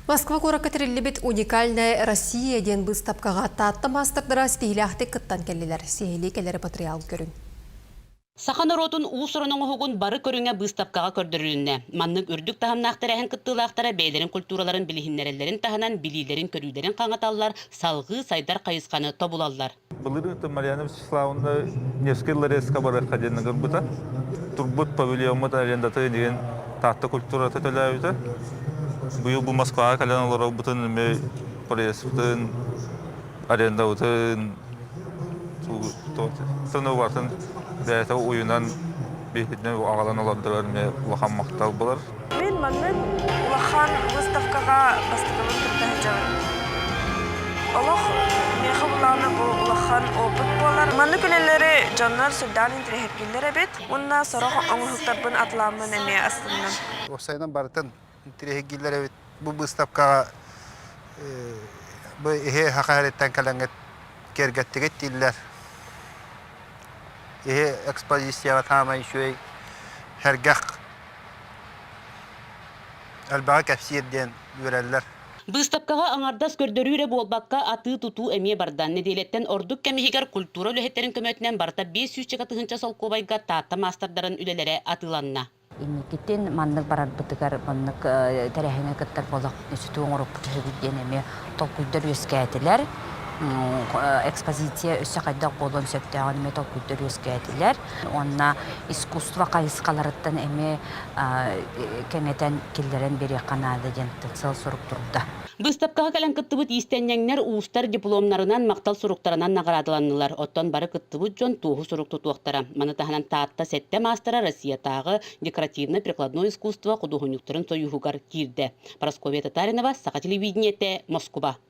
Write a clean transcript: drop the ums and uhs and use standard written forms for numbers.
Москва куоракка тэриллибит «Уникальная Россия» диэн быыстапкаҕа Таатта маастардара ситиһиилээхтик кыттан кэллилэр. Сиһилии кэлэр матырыйаал көрүҥ. Саха норуотун уус-уран оҥоһугун бары көрүҥэ быыстапкаҕа көрдөрүлүннэ. Маннык үрдүк таһымнаах тэрээһин кыттыылаахтара бэйэлэрин культураларын билиһиннэрэллэрин таһынан билиилэрин-көрүүлэрин хаҥаталлар, салҕыы сайдар хайысханы тобулаллар. Былырыын Марьяна Вячеславовна Невский ларецка барыахха диэн ыҥырбыта. Турбут павильоммут арендатын диэн Таатта культурата төлөөбүтэ. Быйыл бу Москваҕа кэлэн олорорбутун эмиэ проездпытын, арендабытын сыноватын бэйэтэ уйунан биһитинэн аҕалан олордорор эмиэ улахан махтал буолар. Мин маннык улахан выставкаҕа бастакыбын кытта сылдьабын. Олох миэхэ булаана бу улахан опыт буолар. Маннык үлэлэри дьоннор сүрдээх интэриэһиргииллэр эбит уонна сорох оҥоһуктарбын атылааммын эмиэ астынным. Уопсайынан барытын интэриэһиргииллэр эбит. Бу быыстапкаҕа бу иһи саха сириттэн кэлэҥҥит киэргэттигит дииллэр. Иһи экспозицияҕа саамай үчүгэй сэргэх элбэҕи кэпсиир диэн үөрэллэр. Быыстапкаҕа аҥардас көрдөрүү эрэ буолбакка, атыы-тутуу эмиэ барда. Нэдиэлэттэн ордук кэм иһигэр культура үлэһиттэрин көмөтүнэн барыта 500 тыһыынча солкуобайга Таатта маастардарын үлэлэрэ атыыланна. Инникитин маннык барарбытыгар маннык тэрээһиҥҥэ кыттар буоллахпытына сүтүк оҥоруохпут үһүбүт диэн эмиэ толкуйдар үөскээтилэр. Экспозиция өссө хайдах буолуон сөптөөҕүн эмиэ толкуйдар үөскээтилэр. Уонна искусство хайысхаларыттан эмиэ кэҥэтэн киллэрэн биэриэххэ наада диэн сыал-сорук турда. Быыстапкаҕа кэлэн кыттыбыт иистэнньэҥнэр уустар дипломнарынан, махтал суруктарынан наҕараадаланнылар. Оттон бары кыттыбыт дьон туоһу сурук тутуохтара. Маны таһынан Таатта сэттэ маастара Россиятааҕы декоративно-прикладной искусство худуоһунньуктарын сойууһугар киирдэ. Парасковья Татаринова, Саха телевидениетэ, Москуба.